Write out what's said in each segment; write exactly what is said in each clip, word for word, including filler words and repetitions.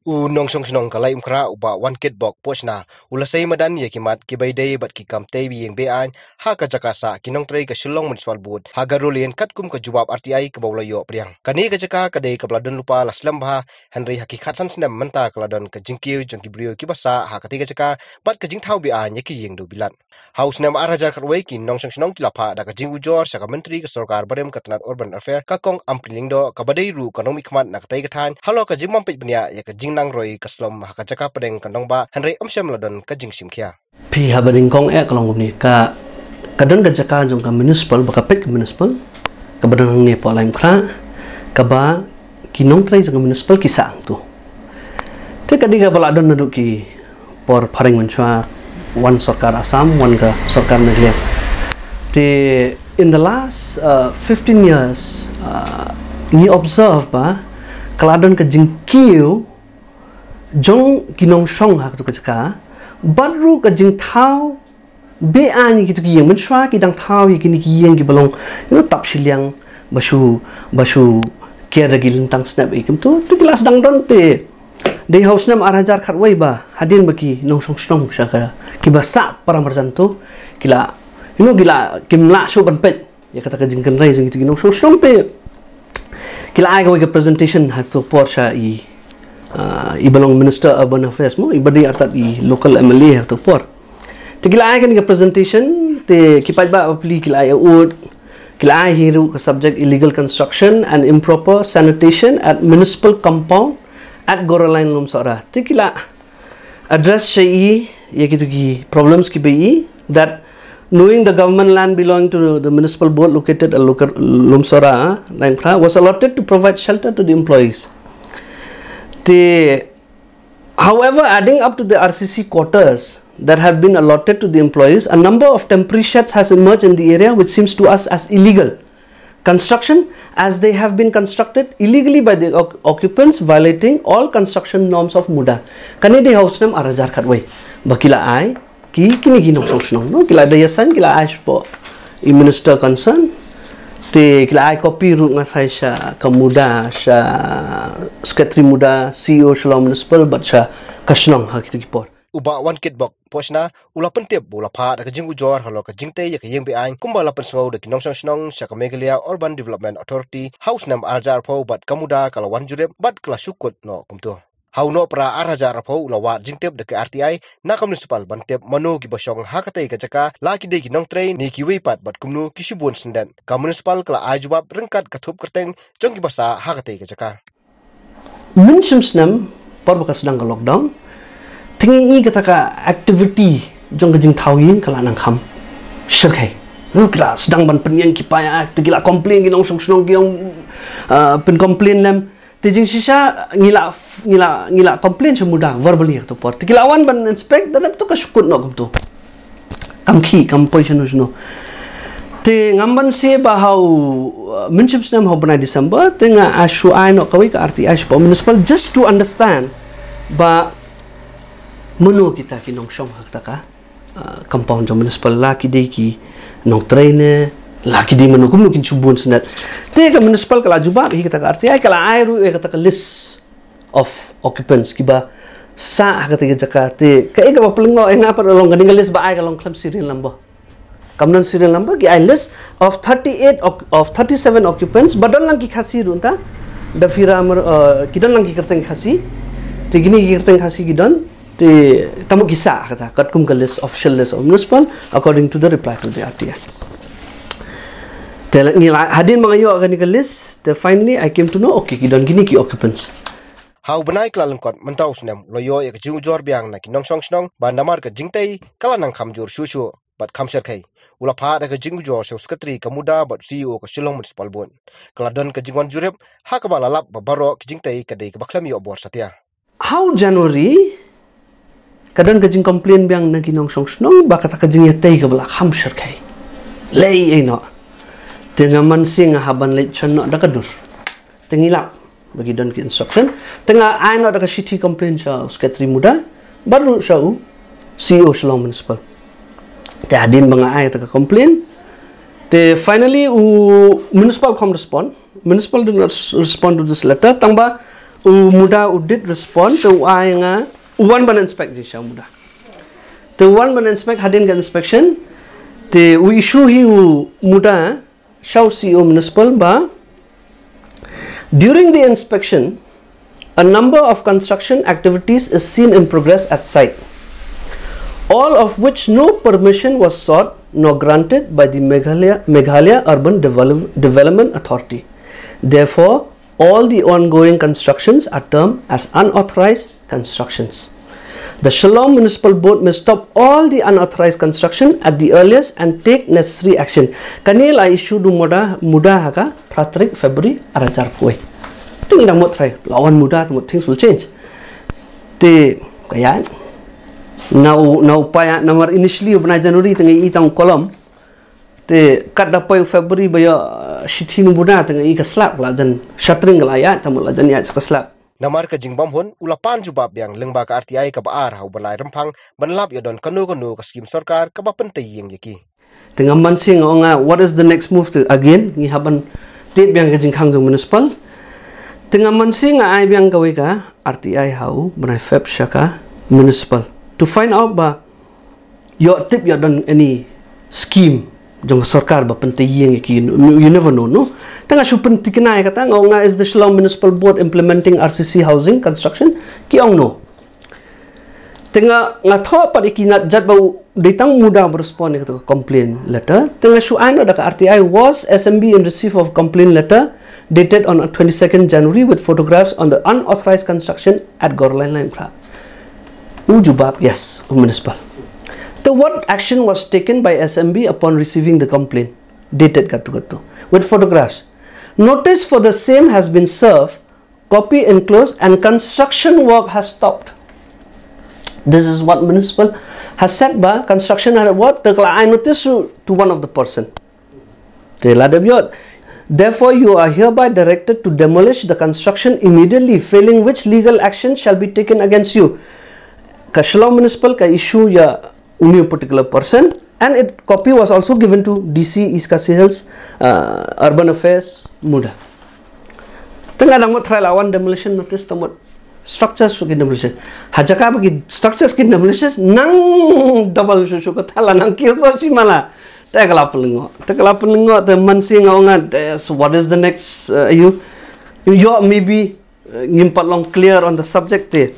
U nongshong shnong ka Laitumkhrah u Bah Wankitbok Pohshna u la sei madan ïa ki mat kiba ïadei bad ki kam tei ïing be-aiñ ha ka jaka sah ki nongtrei ka Shillong Municipal Board ha Garo Lane katkum ka jubab R T I kaba u la ïoh pdiang. Kane ka jaka ka dei kaba la don lypa la slem bha, hynrei ha ki khatsan snem mynta ka la don ka jingkiew jong ki briew kiba sah ha katei ka jaka bad ka jingthaw be-aiñ ïa ki ïing dewbilat. Ha u snem ar hajar khatwei ki nongshong shnong ki la phah da ka jingujor sha ka Myntri ka Sorkar Barim ka tnat Urban Affairs ka Kong Ampareen Lyngdoh kaba dei ruh ka nongmihkhmat na katei ka thaiñ halor ka jingbym peit bniah ïa ka jingnang roi ka slem ha ka jaka pdeng ka nongbah, hynrei ym shym la don ka jingshim khia. Phi, haba nyngkong eh ka long kumne, ka ka don ka jaka jong ka municipal, ba ka peit ka municipal, kaba don hangne hapoh Laitumkhrah, kaba ki nongtrei jong ka municipal ki sah hangto. Te ka dei kaba la don naduh ki por phareng mynshuwa, wan sorkar Assam, wan ka sorkar Meghalaya. Te in the last uh, fifteen years, uh, ngi observe ba ka la don ka jingkiew jong ki nongshong ha katu ka jaka bad ruh ka jingthaw be-aiñ ïa kitu ki ïing. Mynshuwa ki dang thaw ïa kine ki ïing kiba long, you know, tap shiliang, ba shu, ba shu kiar da ki lyntang snep ïa kumtu. Te ki la sdang don te dei ha u snem ar hajar khatwei ba hadien ba ki nongshong shnong sha ka, kiba sah para marjan tu, ki la, you know, ki la, kim lah shuh ban peit ïa kata ka jingkynrei jong kitu ki nongshong shnong te ki la ai kawei ka presentation ha tu por sha i, ah, iba long Minister Urban Affairs mo, iba dei artat i local M L A ha tu por. Te ki la ai kane ka presentation, te ki paidbah bapli ki la ai ud, ki la ai hi ruh ka subject illegal construction and improper sanitation at municipal compound at Garo Lane, Lumsohra. Te ki la address sha i ïa kitu ki problems kiba i, that knowing the government land belonging to the municipal board located at local Lumsohra, Laitumkhrah, was allotted to provide shelter to the employees. Te, however, adding up to the R C C quarters that have been allotted to the employees, a number of temporary sheds has emerged in the area, which seems to us as illegal construction, as they have been constructed illegally by the oc- occupants, violating all construction norms of MUDA. Kane dei ha u snem ar hajar khatwei ba ki la ai ki, kine ki nongshong shnong, no, ki la da ïasain, ki la ai shapoh i minister concern. Te ki la ai copy ruh, nga tharai, sha ka MUDA, sha secretary MUDA, C E O Shillong Municipal bad sha ka shnong ha kitu ki por. U Bah Wankitbok Pohshna u la pyntip ba u la phah da ka jingujor halor ka jingtei ïa ka ïing be-aiñ kumba la pynsngew da ki nongshong shnong sha ka Meghalaya Urban Development Authority ha u snem ar hajar arphew bad ka MUDA ka la wan jurip bad ka la shu kut noh kumtu. Ha u Nohprah ar hajar arphew u la wad jingtip da ka R T I na ka municipal ban tip mano kiba shong ha katei ka jaka, la ki dei ki nongtrei ne kiwei pat bad kumno ki shu bun syndet. Ka municipal ka la ai jubab ryngkat ka thup kyrteng jong kiba sah ha katei ka jaka. Mynshem snem, por ba ka sdang ka lockdown, te ngi i kata ka activity jong ka jingthaw ïing ka la nang kham shyrkhei. Ruh ki la sdang ban pynïeng ki paia, te ki la complain ki nongshong shnong ki ong, ah, pyn complain lem. Te jingshisha ngi la, ngi la, ngi la complain sha MUDA verbally ha katu por. Te ki la wan ban inspect, da dep tu ka shu kut noh kumtu. Kam khih, kam poi shano shano. Te ngam banse ba ha u, uh, mynshem snem ha u bnai December, te nga ai shu ai noh kawei ka R T I shapoh municipal just to understand ba mano kita ki nongshong ha kata ka, uh, compound jong municipal, la ki dei ki nongtrei ne, la ki dei mano, kumno kin shu bun syndet. Te ka municipal ka la jubab hi kata ka R T I, ka la ai ruh ïa kata ka list of occupants kiba sah ha kata ka jaka. Te kaei kaba pynlyngngoh ïa nga pat, long kane ka list ba ai ka long khlem serial number. Kam don serial number, ki ai list of thirty-eight oc- of thirty-seven occupants, ba don lang ki Khasi ruh nta. Da Fira Mar- uh, ki don lang ki kyrteng Khasi. Te kine ki kyrteng Khasi ki don. Te tang ba ki sah kata, katkum ka list, official list of municipal, according to the reply to the R T I. Te la- ngi la- hadien ba nga ïoh kane ka list, te finally I came to know, okay, ki don kine ki occupants. Ha u bnai Kyllalyngkot mynta u snem, u la ïoh ïa ka jingujor biang na ki nongshong shnong ba namar ka jingtei ka la nang kham jur shuh shuh bad kham shyrkhei. U la phah da ka jingujor sha u secretary ka MUDA bad C E O ka Shillong Municipal Board. Ka la don ka jingwan jurip ha kaba la lap ba baroh ki jingtei ka dei kaba khlem ïoh bor satia. Ha u January ka don ka jingcomplain biang na ki nongshong shnong ba kata ka jingïatei kaba la kham shyrkhei. Lei ei noh. Te nga man sing ha ban leit shon noh da ka dur. Te ngi lap ba ki don ki instruction. Te nga ai noh da ka shithi complain sha u secretary MUDA bad ruh sha u C E O Shillong Municipal. Te hadien ba nga ai ta ka complain, te finally u municipal kham respond. Municipal did not s- respond to this letter. Tang ba U Muda u did respond, te u ai nga, u wan ban inspect jingshisha u Muda. Te u wan ban inspect, hadien ka inspection, te u issue hi u Muda sha u C E O municipal ba, during the inspection, a number of construction activities is seen in progress at site, all of which no permission was sought nor granted by the Meghalaya, Meghalaya Urban Develop- Development Authority. Therefore, all the ongoing constructions are termed as unauthorized constructions. The Shillong Municipal Board may stop all the unauthorized construction at the earliest and take necessary action. Kane la issue da u Muda, Muda ha ka phra tarik February ar hajar arphew wei. Te ngi dang mut trai, la wan Muda te mut things will change. Te ka ïaid na u, na u paidbah namar initially u bnai January te ngi i tang u column. Te kat da poi u February ba ïoh, uh, shithi na u Muda te ngi i ka slap, la jan shuttering ka la ïaid, te mut la jan ïaid sha ka slap. Namar ka jingbymhun, u la pan jubab biang lyngba ka R T I kaba ar ha u bnai Rymphang ban lap ïa don kano kano ka skim sorkar kaba pyntei ïing ïa ki. Te nga mynsiem nga ong nga, what is the next move? Te again ngi hap ban tip biang ka jingkhang jong municipal. Te nga mynsiem nga ai biang kawei ka R T I ha u bnai Feb sha ka municipal to find out ba ïoh tip ïoh don any scheme jong ka sorkar ba pyntei ïing ïa ki, you never know, no? Te nga shu pynthikna ïa kata, nga ong nga, is the Shillong Municipal Board implementing R C C housing construction? Ki ong no. Te nga, nga thoh pat ïa ki, na jait ba u dei tang u Muda ba respond ïa kata ka complaint letter. Te nga shu ai noh da ka R T I, was S M B in receive of complaint letter dated on twenty-second January with photographs on the unauthorized construction at Gorlaiñ Lain Prah? U jubab, yes, u municipal. Te what action was taken by S M B upon receiving the complaint dated katu katu with photographs? Notice for the same has been served, copy enclosed, and construction work has stopped. This is what municipal has said ba construction had what? Te ka la ai notice to, to one of the person. Te la dep ïoh. Therefore, you are hereby directed to demolish the construction immediately, failing which legal action shall be taken against you. Ka Shillong Municipal ka issue ïa uni particular person, and it copy was also given to D C East Khasi Hills, uh, Urban Affairs, Muda. Te nga dang mut trai la wan demolition notice, te mut structures ki demolition. Ha jaka ba ki structures ki demolition, nang double shu shu ka thala nang ki so shi mala. Te ka la pynlyngngoh. Te ka la pynlyngngoh, te mynsiem nga ong nga, te, so what is the next, uh, you, you maybe, uh, ngim pat long clear on the subject te.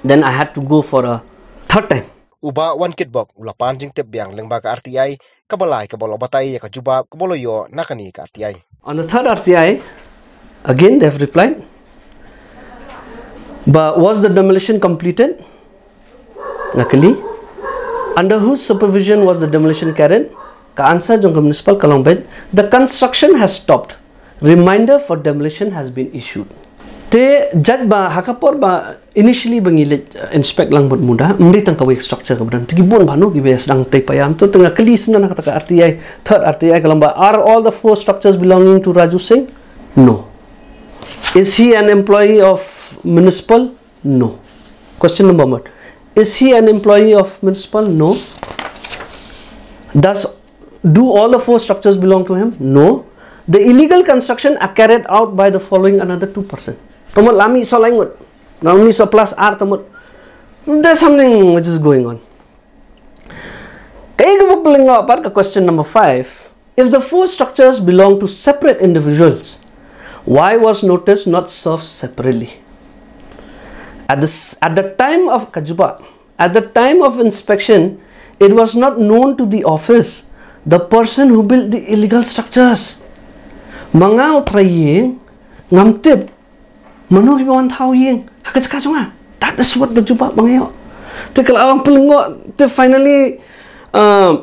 Then I had to go for a third time. U Bah Wankitbok u la pan jingtip biang lyngba ka R T I kaba lai kaba la batai ïa ka jubab kaba la ïoh na kane ka R T I. On the third R T I, again they have replied. But was the demolition completed? Nga kylli. Under whose supervision was the demolition carried? Ka answer jong ka municipal ka long beit, the construction has stopped. Reminder for demolition has been issued. Te jait ba ha ka por ba initially ba ngi leit, uh, inspect lang bad Muda, ym dei tang kawei structure kaba don. Te ki bun bha no kiba sdang tei payam. To te nga kylli sngewbha na kata ka R T I, third R T I ka long ba, are all the four structures belonging to Raju Singh? No. Is he an employee of municipal? No. Question number one. Is he an employee of municipal? No. Does, do all the four structures belong to him? No. The illegal construction are carried out by the following another two person. Te mut la mih saw laingut. La mih saw plus ar te mut. There's something which is going on. Kaei kaba pynlyngngoh pat ka question number five. If the four structures belong to separate individuals, why was notice not served separately? At the, at the time of ka jubab, at the time of inspection, it was not known to the office the person who built the illegal structures. Ma nga u trai ïing, ngam tip mano kiba wan thaw ïing ha ka jaka jong nga. That is what the jubab ba nga ïoh. Te ka la long pynlyngngoh, te finally, uh,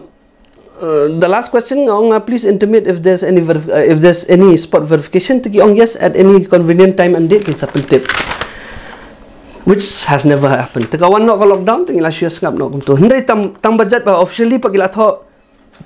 uh, the last question, nga ong, uh, please intimate if there's any verif- uh, if there's any spot verification. Te ki ong yes, at any convenient time and date kin sa pyntip. Which has never happened. Te ka wan noh ka lockdown, te ngi la shu sngap noh kumto. Hynrei tang, tang ba jait ba officially pat ki la thoh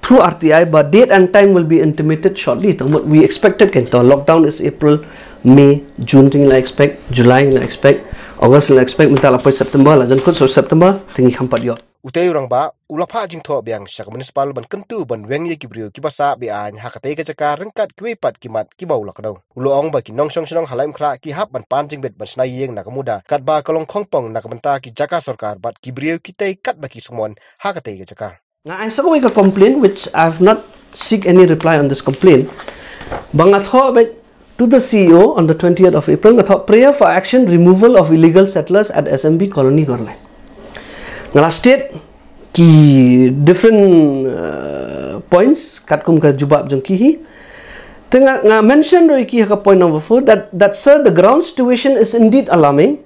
through R T I, but date and time will be intimated shortly. Te mut we expected kan, te lockdown is April, May, June, te ngi la expect, July ngi la expect, August ngi la expect, mynta la poi September, la jan kut sha September, te ngi kham pat ïoh. Utei u rangbah u la phah jingthoh biang sha ka municipal ban kyntu ban weng ïa ki briew kiba sah be-aiñ ha katei ka jaka ryngkat kiwei pat ki mat kiba u la kdew. U la ong ba ki nongshong shnong ha Laitumkhrah ki hap ban pan jingbit ban shna ïing na ka MUDA katba ka long khongpong na ka bynta ki jaka sorkar bad ki briew kitei katba ki sngewmon ha katei ka jaka. Nga ai sa kawei ka complaint which I have not seek any reply on this complaint. Ba nga thoh beit to the C E O on the twentieth of April, nga thoh prayer for action, removal of illegal settlers at S M B Colony, Gorlek. Nga la state ki different uh, points katkum ka jubab jong ki hi. Te nga, nga mention ruh ïa ki ha ka point number four that, that sir, the ground situation is indeed alarming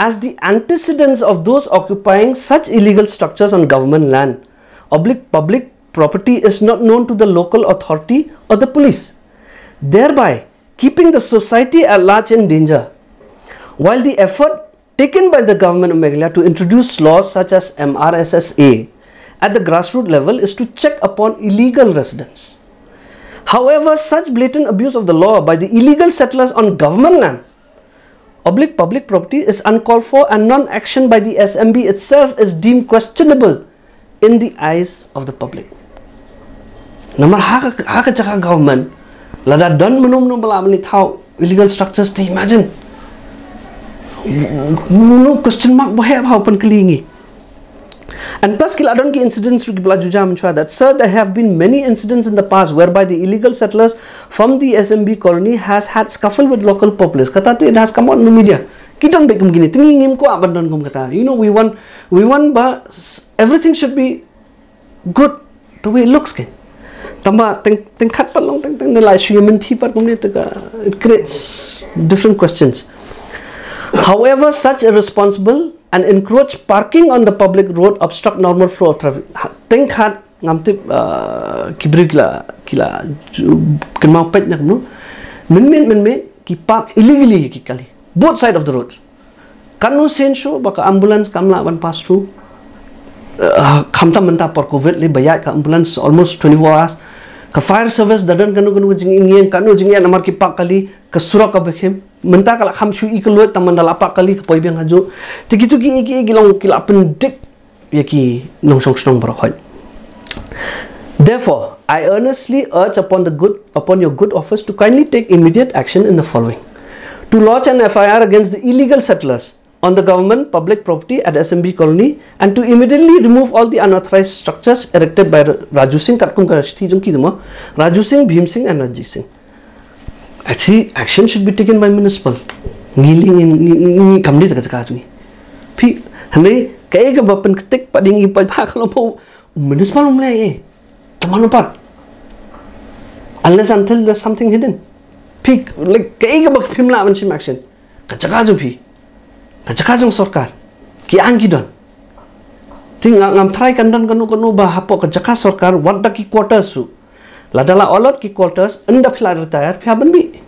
as the antecedents of those occupying such illegal structures on government land oblique public property is not known to the local authority or the police, thereby keeping the society at large in danger. While the effort taken by the government of Meghalaya to introduce laws such as M R S S A at the grassroots level is to check upon illegal residents. However, such blatant abuse of the law by the illegal settlers on government land, oblique public property, is uncalled for and non-action by the S M B itself is deemed questionable in the eyes of the public. Namar ha ka, ha ka jaka government, lada don mynno mynno ba la mane thaw illegal structures, te imagine. No question mark ba heh ba u pynkylli ngi. And plus ki la don ki incidents ruh kiba la ju jia mynshwa that, sir, there have been many incidents in the past whereby the illegal settlers from the S M B colony has had scuffle with local populace. Kata te it has come out in the media. Ki don beit kum kine, te ngi ngim kwah ban don kum kata. You know, we want, we want ba s- everything should be good the way it looks, kan. Tangba teng, teng khat pat long teng, teng ne la shu ïa mynthi pat kumne te ka, it creates different questions. However, such irresponsible and encroach parking on the public road obstruct normal flow of traffic. Ha, teng khat ngam tip, uh, ki briew ki la, ki la ju- kynmaw peit na kumno. Mynmiet, mynmiet ki park illegally ki kali. Both side of the road. Katno sien shuh ba ka ambulance kam lah ban pass through. Uh, khamtam mynta por covid lei ba ïaid ka ambulance almost twenty-four hours. Ka fire service da don kano kano ka jingïeng, kano jingïeng namar ki park kali, ka surok kaba khim. Mynta ka la kham shu i ka luid tang mynta la park kali ka poi biang hajuh. Te kitu ki, ki, ki long ki la pyndik ïa ki nongshong shnong baroh khoit. Therefore, I earnestly urge upon the good, upon your good office to kindly take immediate action in the following. To lodge an F I R against the illegal settlers on the government public property at S M B colony and to immediately remove all the unauthorized structures erected by Ra- Raju Singh, katkum ka shithi jong ki, Raju Singh, Bhim Singh and Ranjit Singh. Actually, action should be taken by municipal. Ngi lei ngi, ngi, ngi, ngi kam dei ta ka jaka jong ngi. Phi, hynrei kaei kaba pynktik pat ïa ngi pat ba ka long ba u municipal um leh ei ei. Tang mano pat. Unless until there's something hidden. Phi, like, kaei kaba phim lah ban shim action. Ka jaka jong phi. Ka jaka jong sorkar. Ki aiñ ki don. Te nga, ngam tharai kan don kano kano ba hapoh ka jaka sorkar wat da ki quarters ruh. Lada la allot ki quarters, ynda phi la retire, phi hap ban mih.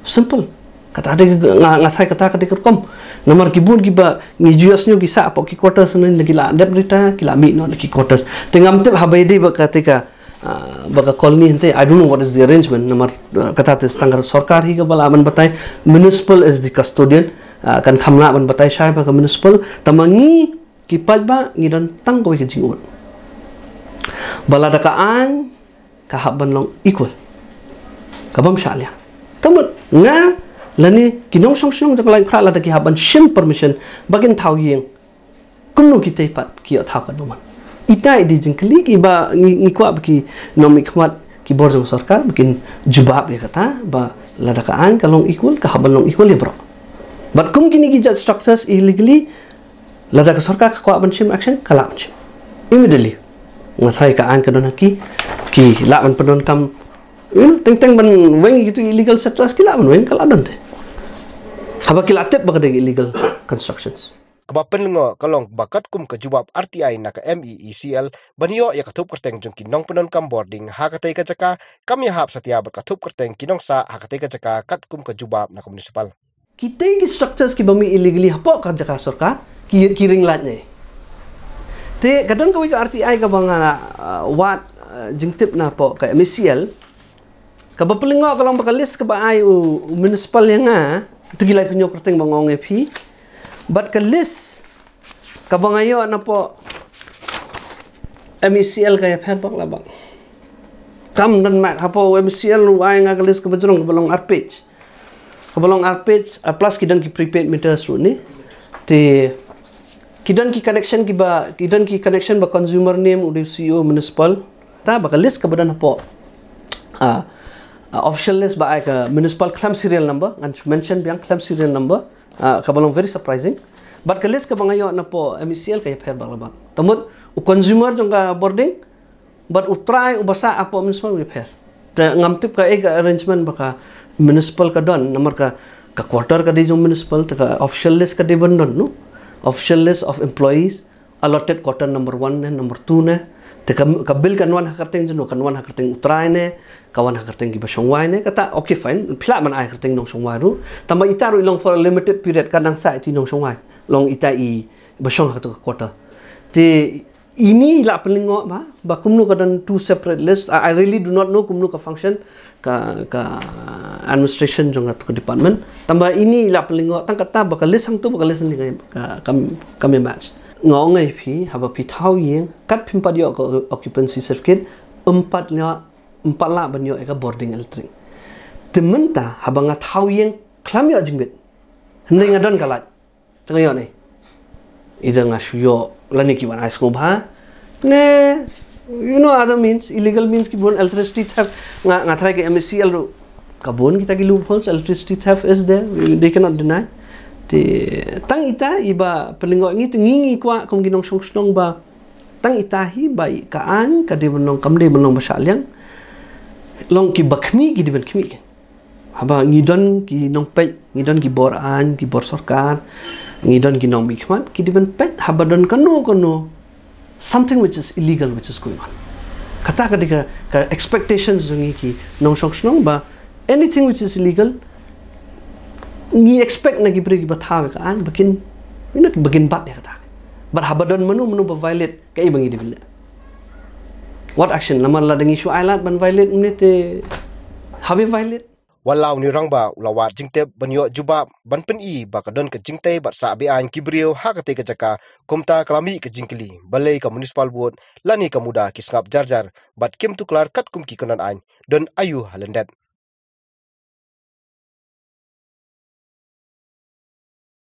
Simple. Kata dei ka, nga, nga tharai kata ka dei ka rukom. Namar ki bun kiba ngi ju ïohsngew ki sah hapoh ki quarters ne, ki la dep retire, ki la mih noh na ki quarters. Te ngam tip haba ïadei bad kata ka, ah, bad ka colony hynte, I don't know what is the arrangement. Namar, ah, kata te tang ka sorkar hi kaba lah ban batai. Municipal is the custodian. Ah, kan kham lah ban batai shai bad ka municipal. Tangba ngi ki paidbah ngi don tang kawei ka jingud. Ba lada ka aiñ ka hap ban long equal. Ka bym shah liang. Ka mut nga lane ki nongshong shnong jong ka Laitumkhrah lada ki hap ban shim permission ba kin thaw ïing, kumno kitei pat ki ïoh thaw katba mon? Ita i dei jingkylli kiba ngi, ngi kwah ba ki nongmihkhmat ki bor jong sorkar ba kin jubab ïa kata, ba lada ka aiñ ka long equal, ka hap ban long equal ïa baroh. Bad kum kine ki jait structures illegally, lada ka sorkar ka kwah ban shim action, ka lah ban shim immediately. Nga tharai ka aiñ ka don ha ki, ki lah ban pyndonkam. You know, teng teng ban weng ïa kitu illegal settlers, ki lah ban weng, ka lah don te. Haba ki la tip ba ka dei illegal constructions. Kaba pynlyngngoh ka long ba katkum ka jubab R T I na ka M E E C L ban ïoh ïa ka thup kyrteng jong ki nongpyndonkam bording ha katei ka jaka, kam ïahap satia bad ka thup kyrteng ki nongsah ha katei ka jaka katkum ka jubab na ka municipal. Kitei ki structures kiba mih illegally hapoh ka jaka sorkar, ki, ki ring lait ne. Te ka don kawei ka R T I kaba nga, uh, wad, uh, jingtip na hapoh ka M E C L. Kaba pynlyngngoh ka long ba ka list kaba ai u, u municipal ïa nga, tu ki lai pynïoh kyrteng ba nga ong ïa phi. Bad ka list kaba nga ïoh na hapoh M E C L ka ïapher bak la bak. Kam don mat hapoh M E C L ruh ai nga ka list kaba jrong kaba long arpage. Kaba long arpage, ah, plus ki don ki prepaid meters ruh ni. Te ki don ki connection kiba, ki don ki connection ba consumer name u dei C E O municipal. Ta ba ka list kaba don hapoh. Ah, ah, official list ba ai ka municipal khlem serial number, ngan mention biang khlem serial number. Ah, kaba long very surprising. But ka list kaba nga ïoh napoh M E C L ka ïapher bak la bak. Te mut u consumer jong ka bording, but u trai uba sah hapoh municipal u ïapher. Te ngam tip kaei ka arrangement ba ka municipal ka don, namar ka, ka quarter ka dei jong municipal, te ka official list ka dei ban don, no? Official list of employees, allotted quarter number one ne, number two ne. Te ka, ka bill kan wan ha kyrteng jong no, kan wan ha kyrteng u trai ne, ka wan ha kyrteng kiba shongwai ne, kata, okay, fine, phi lah ban ai ha kyrteng nongshongwai ruh. Tangba ita ruh i long for a limited period, kan nang sah ita i nongshongwai. Long ita i ba shong ha kato ka quarter. Te ini i la pynlyngngoh ba, ba kumno ka don two separate list. I, I really do not know kumno ka function ka, ka administration jong kato ka department. Tangba ini i la pynlyngngoh, tang kata ba ka list hangto ba ka list hangto ka, ka, kam, kam match. Nga ong ïa phi, haba phi thaw ïing, kat phim pat ïoh ka occupancy certificate, em pat ïoh, em pat lah ban ïoh ïa ka bording electric. Te mynta, haba nga thaw ïing, khlem ïoh jingbit. Hynrei nga don ka light. Te nga ïoh ne. Either nga shu ïoh lane ki wan ai sngewbha. Ne, you know, other means, illegal means ki bun, electricity theft. Nga, nga try ka M E C L ruh. Ka bun kita ki loopholes, electricity theft is there. They cannot deny. Te tang ita iba pynlyngngoh ngi, te ngi ngi kwah kum ki nongshong shnong ba tang ita hi ba i ka aiñ ka dei ban long, kam dei ban long ba shah liang. Long kiba khmih ki dei ban khmih ki. Haba ngi don ki nongpeit, ngi don ki bor aiñ, ki bor sorkar, ngi don ki nongmihkhmat, ki dei ban peit haba don kano kano something which is illegal which is going on. Kata ka dei ka, ka expectations jong ngi ki nongshong shnong ba anything which is illegal, ngi expect na ki briew kiba thaw ïa ka aiñ ba kin, you know, ba kin bat ïa kata. But haba don mano mano ba violate, kaei ba ngi dei ban leh? What action? Namar lada ngi shu ai lad ban violate mynne te haba violate. Wat la une u rangbah u la wad jingtip ban ïoh jubab ban pyni ba ka don ka jingtei bad sah be-aiñ ki briew ha katei ka jaka, kumta ka la mih ka jingkylli balei ka municipal board lane ka MUDA ki sngap jar jar bad kim tuklar katkum ki kynhun aiñ, don aïu ha lyndet.